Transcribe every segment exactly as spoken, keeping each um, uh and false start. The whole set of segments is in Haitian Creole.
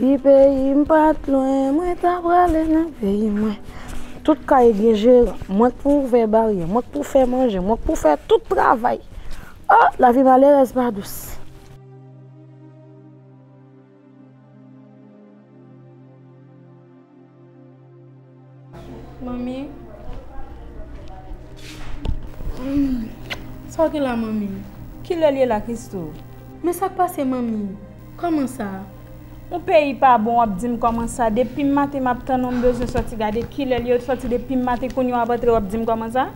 Si peyi m pa t lwen, mwen ta prale nan peyi mwen. Tout kay gen jeran, mwen k pou ouvè baryè, mwen k pou fè manje, mwen k pou fè tout travay. Oh, lavi malerèz pa dous. Manmi. Mm. Sa w gen la, manmi? Kilè l ye la, Christo? Men sa k pase, manmi? Kòman sa? Yon peyi pa bon, w ap di m kòman sa? Depi maten m ap tann w, m bezwen sòti gade kilè l ye, w sòti depi maten, kounye a w ap antre, w ap di m kòman sa?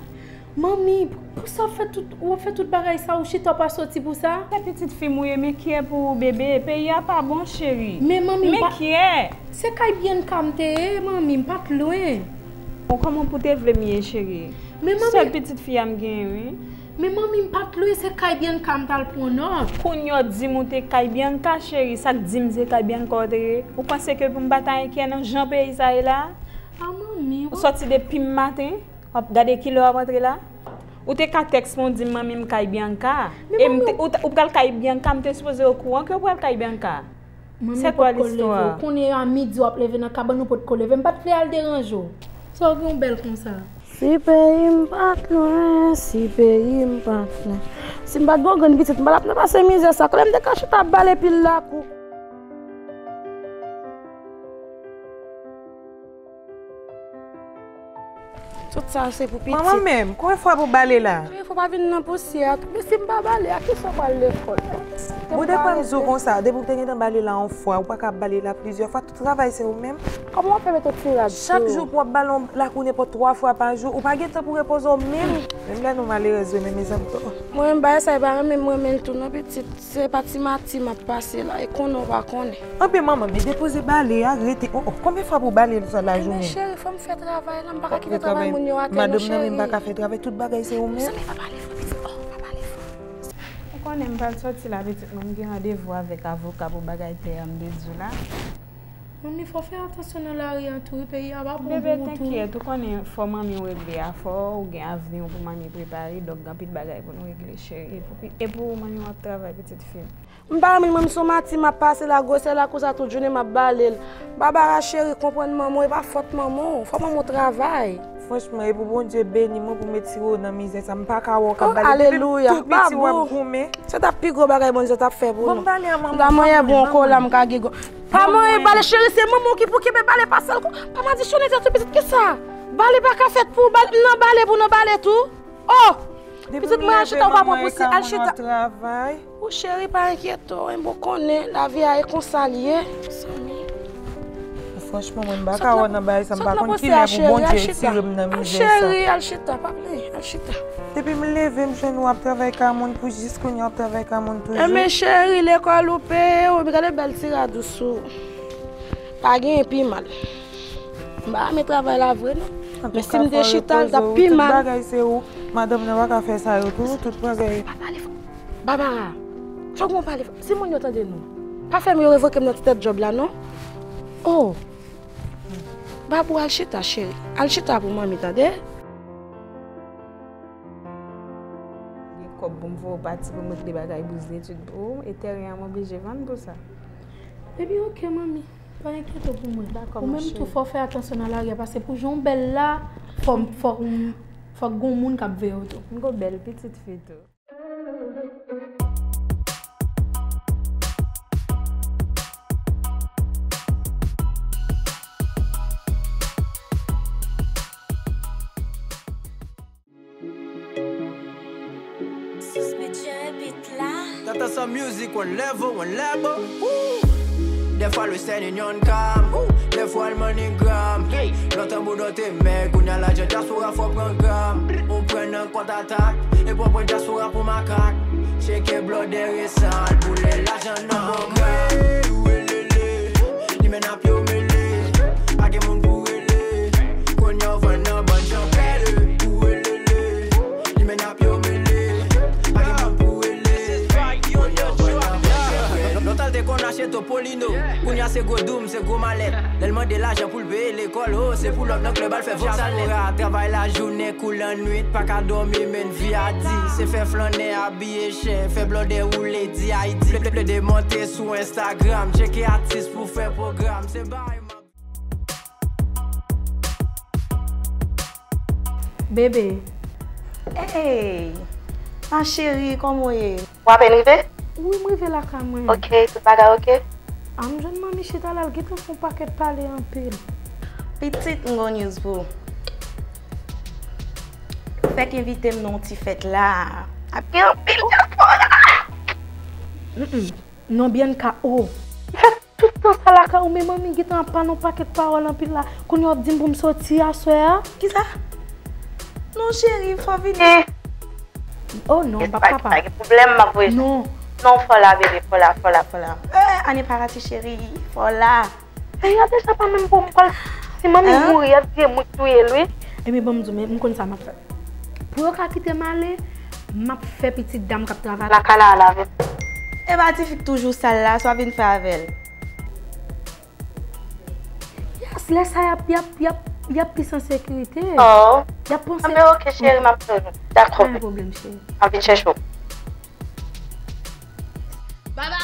Manmi, pou, pou sa w fè tout, w ap fè tout bagay sa, ou chita w pa sòti pou sa? Se pitit fi m ou ye, men kyè pou ou, bebe. Peyi a pa bon, cheri. Men manmi, men kyè. Se kay Bianca m te ye, manmi, m pa t lwen. Bon, kòman pou te vle m ye, cheri? Men manmi. Sèl pitit fi a m genyen, wi. Men manmi, m pa t lwen, se kay Bianca m t al pran nòt. Kounye a w di m ou te kay Bianca, cheri. Sa k di m se kay Bianca w te ye? Ou panse ke pou m pa ta enkyè nan jan peyi sa ye la? A, manmi, ou sòti depi maten? W ap gade kilè w ap antre la? Ou te ka tèks mwen, w di m, "Manmi, m kay Bianca." E m te, ou, ou pral kay Bianca, m te sipoze okouran ke w pral kay Bianca. Manmi, ou potko leve. Ou konnen a midi w ap leve nan kabann, ou potko leve. M pa t vle al deranje w. Sa w gen w bèl konsa? Si peyi m pa t lwen, si peyi m pa t lwen. Si m pa t gen yon grenn pitit, m pa t ap nan pase mizè sa. Kote m te ka chita ap bale pil lakou. Tout sa se pou pitit. Manman menm, konbyen fwa pou bale la? Konbyen fwa pa vin nan pousyè a tou? Men si m pa bale, a kisa w pral lekòl? Boude pa m di w konsa, depi w te gentan bale la yon fwa, ou pa ka bale la plizyè fwa, tout travay se ou menm. Kòman w ap fè mete ti rad sou? Chak jou pou w ap bale yon lakou nenpòt twa fwa pa jou, ou pa gen tan pou repoze w menm. Menm lè nou malerèz vre, men mezanmi. Mwen menm bagay sa e pa renmen m renmen l tou non pitit. Se pa ti mati m ap pase la, e konnen w pa konnen. Anben manman, men depoze bale a, rete. Oh, oh, konbyen fwa pou bale sa lajounen? Ebyen cheri, fò m fè travay la, m pa ka kite travay moun yo atè non cheri. Madanm nan menm pa ka fè travay, tout bagay se ou menm. Mezanmi, pa pale fò pitit, oh, pa pale fò. Ou konnen m pral sòti la pitit mwen, m gen randevou avèk avoka pou bagay tè a m te di w la. Manmi, fò fè atansyon nan lari a tou wi, peyi a pa bon pou ou tou. Bebe, tenkyèt, ou konnen fò manmi w regle a, fò ou gen avni w pou manmi prepare, donk gen anpil bagay pou nou regle cheri. E pou, e pou ou manmi w ap travay pitit fi m. M pa renmen mwen, m se yon mati m ap pase la, gwosè lakou sa tout jounen m ap bale l. Babara cheri, konprann manman w, e pa fòt manman w, fò manman w travay. Franchman, e pou Bondye beni mwen pou m retire w nan mizè sa, m pa ka wè w k ap bale. Depi m tou piti w ap goumen. Se t ap pi gwo bagay Bondye t ap fè pou nou. Ban m bale a manman. M ta manyen bon kola m ka gigo. Pa manyen bale cheri, se manman w ki pou kenbe bale pa sèl kou. Pa madichonnen tèt ou pitit, kisa? Bale pa ka fèt pou w, bale, m nan bale pou w nan bale tou. Oh! Pitit mwen al chita, ou pa pran pousyè, al chita. Ou cheri, pa enkyete w, enben w konnen lavi a e konsa l ye. Franchman, mwen m pa ka wè nan bagay sa, m pa konn kilè pou Bondye retire m nan mizè sa. Cheri, al chita, pa pleye, al chita. Depi m leve, m jwenn ou ap travay ka moun pou jis kounye a, w ap travay ka moun toujou. Enben cheri, lekòl ou peye, w gade bèl ti rad ou sou. Pa gen pi mal. M pa renmen travay la vre non. Men si m te chita, l t ap pi mal. Tout bagay se ou. Madanm nan pa ka fè sa yo tou, tout bagay. Pa pale fò. Babara, fòk mwen pale fò. Si moun yo tande nou, pa fè m yo revoke m nan ti tèt djòb la non. Oh! Babou, al chita, cheri. Al chita pou manmi, tande? Gen kòb pou m voye w pati pou m regle bagay bous detid pou ou, e tèren an m oblije vann pou sa. Ebyen, oke, manmi. Pa enkyete w pou mwen. Ou menm tou, fò w fè atansyon nan lari a, paske pou jan w bèl la, fò, fò, fòk gon moun k ap veye w tou. M gon bèl pitit fi tou. Tata sa music, one level, one level. Woo! Dèfwa Western Union kam, woo! Dèfwa l MoneyGram. Lontan Boudon te mèg, kounye a lajan dyaspora fò pran gram. Ou pran nan kont atak, epi w pran dyaspora pou makak. Tcheke blòdè resan, boule lajan nan pwogram. Ou welele, li menm ap yo mele. Pa gen moun pou rele, kounye a w vann nan bann jan pèle. Ou welele, li menm ap yo mele. Pa gen moun pou rele, kounye a w vann nan bann jan pèle. Lontan l te konn Cheto Polino, kounya se gwo doum, se gwo malèt. Lè l mande lajan pou l peye lekòl, oh, se pou lòt nan klèb al fè vokal. Dyaspora, travay lajounen, kou lannwit, pa ka dòmi, men vi a di. Se fè flannè, abiye chè, fè blòdè woule, di Ayiti. Plede, plede monte sou Instagram, tcheke atis pou fè pwogram. Se bay m ap Bebe. Hey! Ma chérie, kòman w ye? W apèn rive? Wi, m rive lakay mwen. Ok, tout bagay ok? A, m jwenn manmi chita la, l gentan fè yon pakèt pale anpil. Pitit, m gon news pou ou. Fèk envite m nan yon ti fèt la. Ap gen anpil dyaspora! Mm-mm. Non, Bianca, oh! Fè tout tan sa lakay ou, men manmi gentan ap pale yon pakèt pawòl anpil la. Kounye a w ap di m pou m soti aswè a? Kisa? Non, cheri, fò w vini. Oh non, m p ap kapab. Pa gen pwoblèm, m ap voye. Non. Non, fò w la, bebe, fò w la, fò w la, fò w la. Eh, Annie pa rate, cheri, fò w la. Eya, deja pa menm pou m pral. Si manmi mouri, y ap di e mwen k touye l, wi. Ebyen, ban m di w, men m konn sa m ap fè. Pou yo ka kite m ale, m ap fè pitit dam k ap travay lakay la al avè m. E pa tifi k toujou sal la, sa w ap vin fè avè l? Yes, lè sa y ap, y ap, y ap, y ap plis an sekirite. Oh. Y ap panse. Anben, ok, cheri, m ap tann ou. Dakò. Pa gen pwoblèm, cheri. M ap vin chèche w. Babara!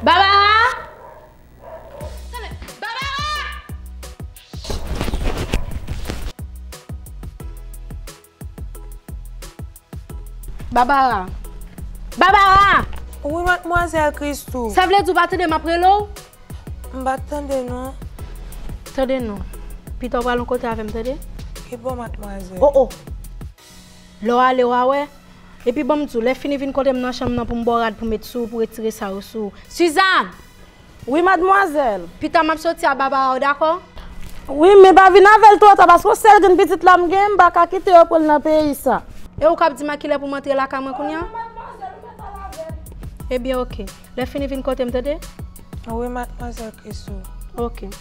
Babara! Babara! Babara! Wi, madmwazèl Christoo. Sa vle di w pa tande m ap rele w? M pa t tande non. Tande non. Pita w pral yon kote avè m, tande? Ki bò, madmwazèl? Oh, oh! Lè w ale, w a wè. Epi ban m di w, lè fini vin kote m nan chanm nan pou m ba w rad pou met sou ou, pou retire sa yo sou ou. Suzanne! Wi, madmwazèl. Pita m ap soti a Babara, w dakò? Wi, men pa vin avè l twò ta, paske yon sèl grenn pitit la m gen, m pa ka kite yo pran l nan peyi sa. E ou k ap di m a kilè pou m antre lakay mwen kounye a? Ebyen, oke. Lè fini vin kote m, tande? Wi, madmwazèl Christoo. Oke.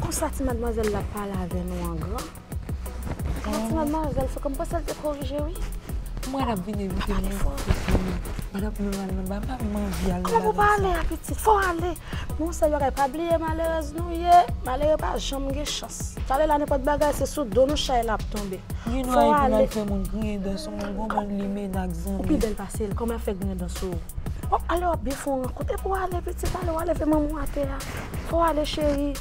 Konsa ti madmwazèl la pale avè nou an gran. Ti madmwazèl, fòk m panse l te korije wi. Mwen ap vin evite nou. Madanm nou al nan ba, m pa menm anvi al nan ba. Kòman pou pa ale a pitit? Fò w ale. Bon, se bagay, pa bliye malerèz nou ye. Malere pa janm gen chans. Talè la nenpòt bagay se sou do nou chay la ap tonbe. Fò w ale. Fè moun griyen dan sou moun, gon bann limena ak zanmi. Ou pi bèl pase l, kòman y ap fè griyen dan sou ou? Bon, ale w ap byen fè yon rankont. Epi w ale pitit, ale w ale fè manman w atè a. Fò w ale cheri.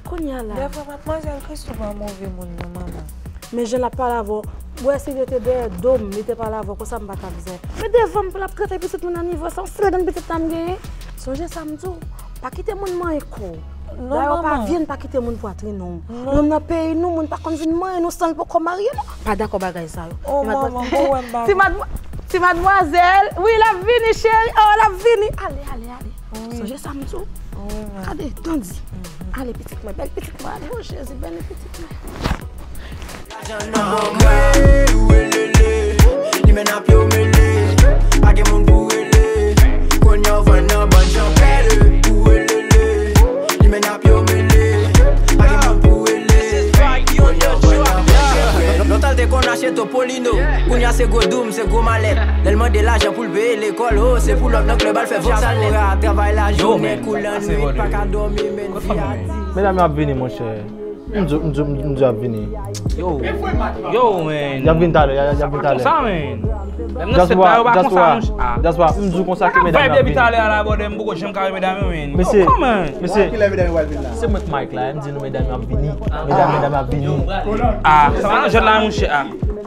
Kounye a la. Dèfwa madmwazèl Christoo pa move moun non manman. Men jan l ap pale avè w, w wè si l te dèyè do m li te pale avè w konsa m pa t ap zen. Men devan m pou l ap trete pitit moun nan nivo sa, yon sèl grenn pitit la m genyen. Sonje sa m di w, pa kite moun manyen kò w. Dayè w pa vyen pa kite moun pwatrin ou. Nou menm nan peyi nou, moun pa konn vin manyen nou san l poko marye non. M pa dakò bagay sa yo. Oh manman, bon wè m pa. Ti madmwazèl, wi l ap vini cheri, oh l ap vini. Ale, ale, ale. Sonje sa m di w. Gade, Dondi. Ale pitit mwen, bèl pitit mwen, ale o Jezi, bèl pitit mwen. Lajan nan bò mwen, ou welele, limena pye w mele, pa gen moun pou rele, kounye a w vann nan bann jan pèle, ou welele, limena pye w mele, pa gen moun pou rele, kounye a w vann nan bann jan pèle. Lontan l te konn achte Topolino, kounye a se gwo doum, se gwo malèt. Lè l mande lajan pou l peye lekòl, oh, se pou lòt nan klèb al fè vòs. Dyaspora, travay lajounen kou lannwit, pa ka dòmi, men vi a di. Medam yo ap vini, monchè. M di w, m di w, m di w y ap vini. Yo, yo, man. Y ap vini talè, y ap vini talè. Konsa, man. Lè m nan sèt la, yo pa konsa, monchè. Dyaspora, m di w konsa ke medam yo ap vini. Vibe depi talè a la, brother, m poko janm ka wè medam yo, man. Mesye, mesye. Kilè medam yo pral vin la? Se mwen k Mike la, m di nou medam yo ap vini. Medam, medam ap vini. Ah, sa pa nan jòt la, monchè, ah.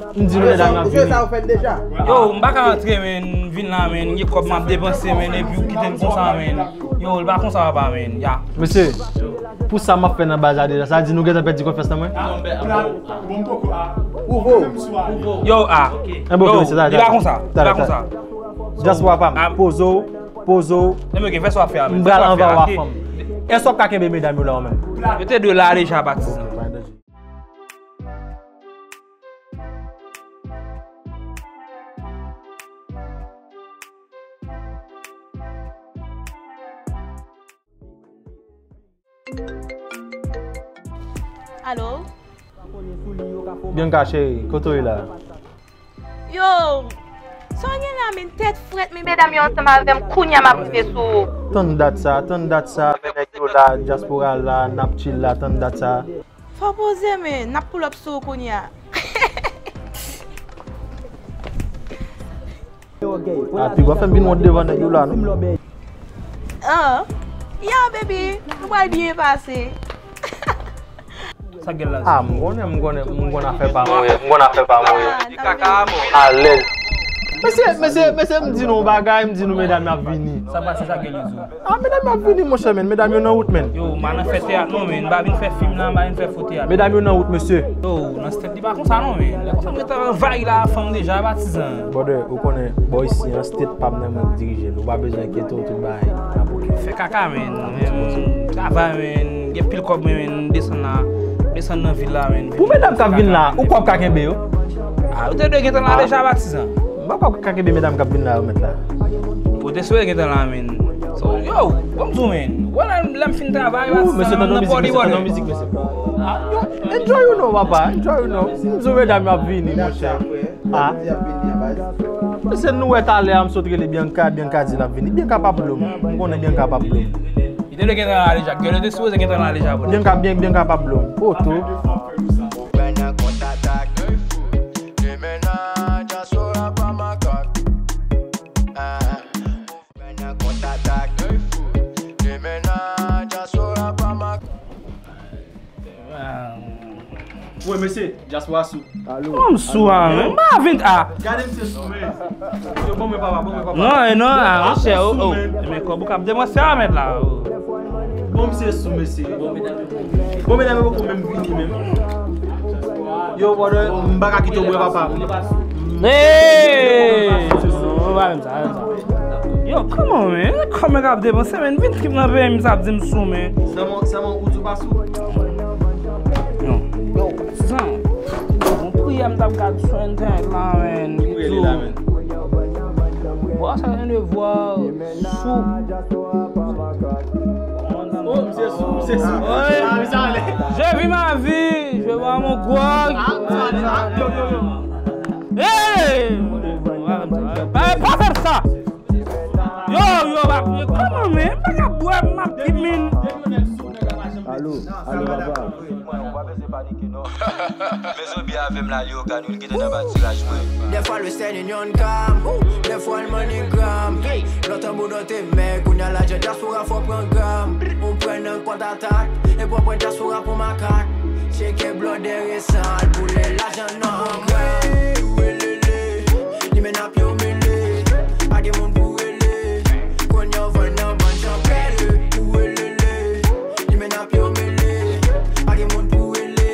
M di nou medam yo ap vini. Ou fè sa ou fè l deja? Yo, m pa ka antre, man. M vin la, man. M gen kòb m ap depanse, man. Epi ou kite m konsa, man. Yo, l pa konsa, papa, man. Ya. Mesye, pou sa m ap fè nan baz la deja, sa di nou gentan pèdi konfyans nan mwen? Yo, ah. Yo, li pa konsa. Li pa konsa. Dyaspora pa m. Poze w, poze w. M pral anba w a fanm. Èske w ap ka kenbe medam yo la ou menm? Yo te dwe la deja, patizan. Alo? Bianca cheri, kote w ye la? Yo, sa w gen la, men tèt frèt, men medam yo ansanm avè m, kounye a m ap rive sou ou. Tann dat sa, tann dat sa, men nèg yo la, dyaspora la, n ap chill la, tann dat sa. Fò poze, men, n ap pull up sou ou kounye a. A, pi w ap fè m vin wont devan nèg yo la, non? Ah, yeah, baby, nou pral byen pase. Sa gèl la? Ah, m konnen, m konnen, m konnen afè pa mwen, m konnen afè pa mwen. Ah, kaka, bon. Alèz. Mesye, mesye, mesye, m di nou yon bagay, m di nou medam y ap vini. Sa pase, sa gèl yo di w? Ah, medam y ap vini, monchè, men. Medam yo nan wout, men. Yo, m pa nan fè teyat, non, men. M pa vin fè fim la, m pa vin fè fo teyat. Medam yo nan wout, mesye. Yo, nan stèt li pa konsa, non, men. Lè konsa, m gentan anvayi la, fanm deja, patizan. Brother, ou konnen, bò isi an, state pa m nan mwen k dirije l. Ou pa bezwen enkyete w, tout bagay ap oke. Fè kaka, men. Men, travay, men. Gen pil kòb, men, men, desann la. Desann nan vil la, men. Pou medam k ap vin la, ou kwè w ka kenbe yo? Ah, ou te dwe gentan la deja, patizan. M pa kwè w ka kenbe medam k ap vin la yo, mèt la. Ou te swe gentan la, men. So, yo, bon, m di w, men. Wè, lè, lè m fin travay, patizan, mesye, tande yon mizik, mesye, tande yon mizik, mesye. Ah, yo, enjoy ou non, papa, enjoy ou non. M di w medam yo ap vini, monchè. Ah. Se nou wè talè a, m sot rele Bianca, Bianca di l ap vini. Bianca pa p blo m. M konnen Bianca pa p blo m. Li te dwe gentan la deja. Gèl yo te sipoze gentan la deja, bro. Bianca, Bian-, Bianca pa p blo m. Poto. Ou pran nan kontatak. Demen nan dyaspora pa makak. Ah. Ou pran nan kontatak. Demen nan dyaspora pa makak. Wè, mesye, dyaspora sou. Alo. Kòman m sou a, men? M pa vin a. Gade misye sou, men. Yo, bon, men papa, bon, men papa. Non, e non, a, monchè, o, o. Men kòb ou k ap depanse a, mèt la, o. Bon, misye sou, mesye. Bon, medam yo poko menm vini, menm. Yo, brother, m pa ka kite w bwè, papa. Hey! Non, pa menm sa, menm sa. Yo, kòman, men? Kòman k ap depanse, men? Vin trip nan peyi m, sa ap di m sou, men. Sèlman, sèlman ou di w pa sou? Non. Yo, san. Bon, priyè m t ap gad sou entènèt la, men. Priyè li la, men. Bon, sa gen de vwa sou. Oh, misye sou, misye sou. Ah, misye ale. Je vis ma vie, je bois mon grog. Ah, misye ale. Ah, yo, yo, yo. Hey! Pa, pa fè sa! Yo, yo, pa, kòman, men? M pa ka bwè, m ap di, men. Alo, alo, papa. Mezobye avè m la, Lyogan, wi, l gentan nan patiraj mwen. Des fois le Western Union cam, des fois le MoneyGram. Lontan boudon te mèg, kounye a lajan dyaspora fò pran gram. Ou pran nan kontatak, epi w pran dyaspora pou makak. Tcheke blòdè resan, al boule lajan nan angra. Ou welele, li men ap yo mele. Pa gen moun pou rele. Kounye a w vann nan bann chanpèl. Ou welele, li men ap yo mele. Pa gen moun pou rele.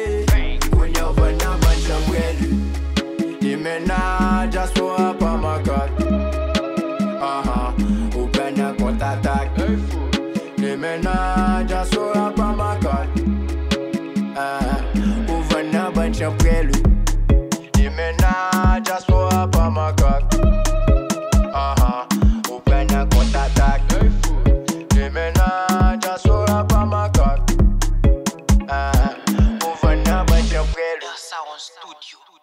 Kounye a w vann nan bann chanpèl. Li men nan dyaspora pa makak. Aha, ou pran nan kontatak. Li men nan dyaspora pa makak. Ah, ou vann nan bann chanpèl, wi. Li men nan dyaspora pa makak. Aha, ou pran nan kontatak. Li men nan dyaspora pa makak. Ah, ou vann nan bann chanpèl, wi. Sound Studio.